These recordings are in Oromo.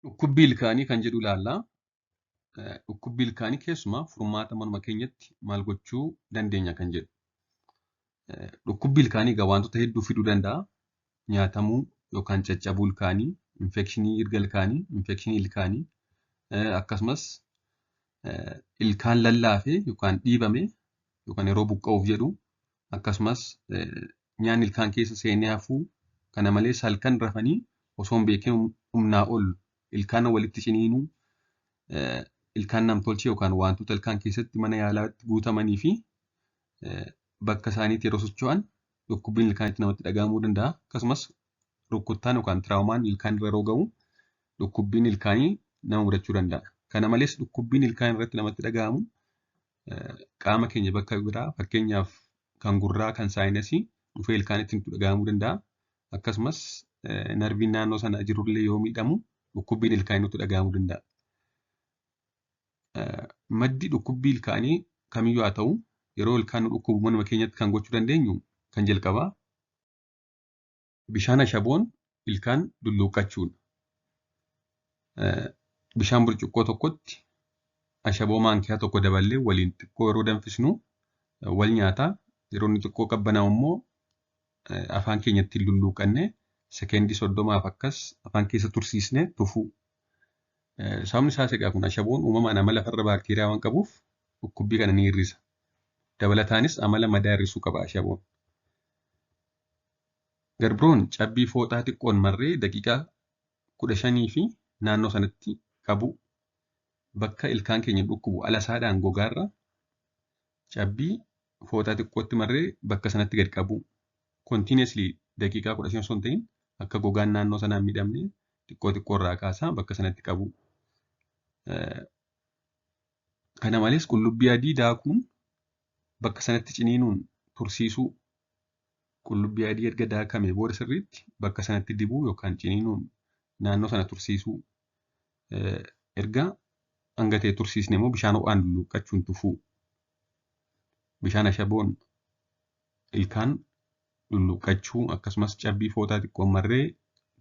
Dhukkubbii ilkaanii kan jedhu ilaalla. Dhukkubbii ilkaanii keessumaa furmaata manuma keenyatti maal gochuu dandeenya kan jedhu. Dhukkubbii ilkaanii egaa wantoota hedduu fiduu danda'a. Nyaatamuu yookaan caccabuu ilkaanii, infekshinii irga ilkaanii, infekshinii ilkaanii, akkasumas ilkaan lallaafee yookaan dhiibame yookaan yeroo buqqa'uuf jedhu, akkasumas nyaanni ilkaan keessa seenee hafuu, kana malees halkan rafanii osoo hin beekin humnaa ol ilkaan walitti ciniinuu, ilkaan namtolchee yookaan wantoota ilkaan keessatti mana yaalaatti guutamanii fi bakka isaaniitti yeroo socho'an dhukkubbiin ilkaanitti namatti dhaga'amuu danda'a. Akkasumas rukuttaan yookaan tiraawomaan ilkaan irra yeroo ga'u dhukkubbiin ilkaanii nama mudachuu danda'a. Kana malees dhukkubbiin ilkaan irratti namatti dhaga'amu qaama keenya bakka biraa, fakkeenyaaf kan gurraa, kan saayinasii dhufee ilkaanitti nutti dhaga'amuu danda'a. Akkasumas narviin naannoo sana jirullee yoo miidhamu dhukkubbiin ilkaanii nutti dhaga'amuu danda'a. Maddi dhukkubbii ilkaanii kamiyyuu haa ta'u, yeroo ilkaan nu dhukkubu manuma keenyatti kan gochuu dandeenyu kan jalqabaa bishaan ashaboon ilkaan lulluuqqachuudha. Bishaan burcuqqoo tokkotti ashaboo maankiyaa tokko daballee waliin xiqqoo yeroo danfisnu wal nyaataa, yeroo inni xiqqoo qabbanaa'u immoo afaan keenyatti lulluuqqannee sekendii 30f akkas afaan keessa tursiisnee tufuu. Sababni isaas egaa kun ashaboon uumamaan amala farra baakteeriyaa waan qabuuf dhukkubbii kana ni hir'isa. Dabalataanis amala madaa hir'isuu qaba ashaboon. Garbiroon cabbii fooxaa xiqqoon marree daqiiqaa 15 fi naannoo sanatti qabu, bakka ilkaan keenya dhukkubu ala isaadhaan gogaarra cabbii fooxaa xiqqootti marree bakka sanatti gad qabu. Continuously daqiiqaa 15 osoo hin ta'in akka gogaan naannoo sanaa hin miidhamne xiqqoo xiqqoo irraa kaasaa bakka sanatti qabu. Kana malees qullubbii adii daakuun bakka sanatti ciniinuun tursiisuu, qullubbii adii erga daakamee booda sirriitti bakka sanatti dibuu yookaan ciniinuun naannoo sana tursiisuu, erga hanga ta'e tursiisne immoo bishaan ho'aan lulluuqqachuun tufuu, bishaan ashaboon ilkaan lulluuqqachuu, akkasumas cabbii fooxaa xiqqoon marree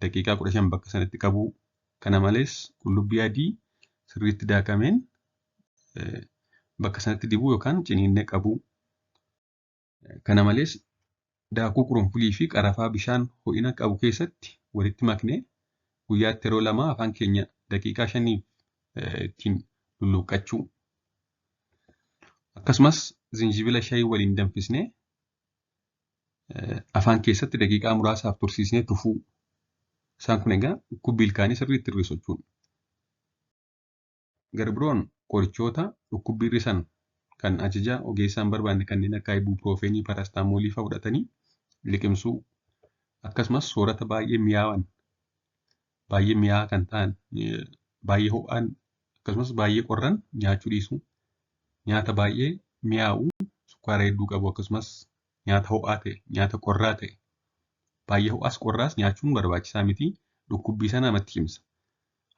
daqiiqaa 15 bakka sanatti qabuu. Kana malees qullubbii adii sirriitti daakameen bakka sanatti dibuu yookaan ciniinnee qabuu. Kana malees daakuu qurunfulii fi qarafaa bishaan ho'ina qabu keessatti walitti maknee guyyaatti yeroo 2 afaan keenya daqiiqaa 5f ittiin lulluuqqachuu. Akkasumas zinjibila shayii waliin danfisnee afaan keessatti daqiiqaa muraasaaf tursiisnee tufuu. Isaan kun egaa dhukkubbii ilkaanii sirriitti hir'isu jechuudha. Garbiroon qorichoota dhukkubbii hir'isan kan ajaja ogeessaa hin barbaanne kanneen akka ibuupiroofeenii, parastaamoolii fa'aa fudhatanii liqimsuu, akkasumas soorata baay'ee mi'aawan, baay'ee mi'aawaa kan ta'an, baay'ee ho'aan akkasumas baay'ee qorran nyaachuu dhiisuu, nyaata baay'ee mi'aawu sukkaara hedduu qabu akkasumas nyaata ho'aa ta'e, nyaata qorraa ta'e, baay'ee ho'aas qorraas nyaachuun barbaachisaa miti, dhukkubbii sana namatti cimsa.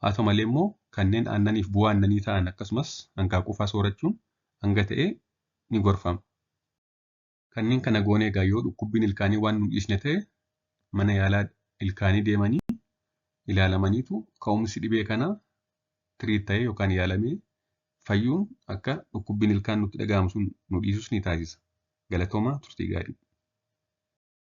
Haa ta'u malee immoo kanneen aannaniif bu'aa aannanii ta'an akkasumas hanqaaquu fa'aa soorachuun hanga ta'e ni gorfama. Kanneen kana goonee egaa yoo dhukkubbiin ilkaanii waan nu dhiisne ta'e mana yaalaa ilkaanii deemanii ilaalamaniitu ka'umsi dhibee kanaa tiriit ta'ee yookaan yaalamee fayyuun akka dhukkubbiin ilkaan nutti dhaga'amu sun nu dhiisus ni taasisa. Galatoomaa, turtii gaarii.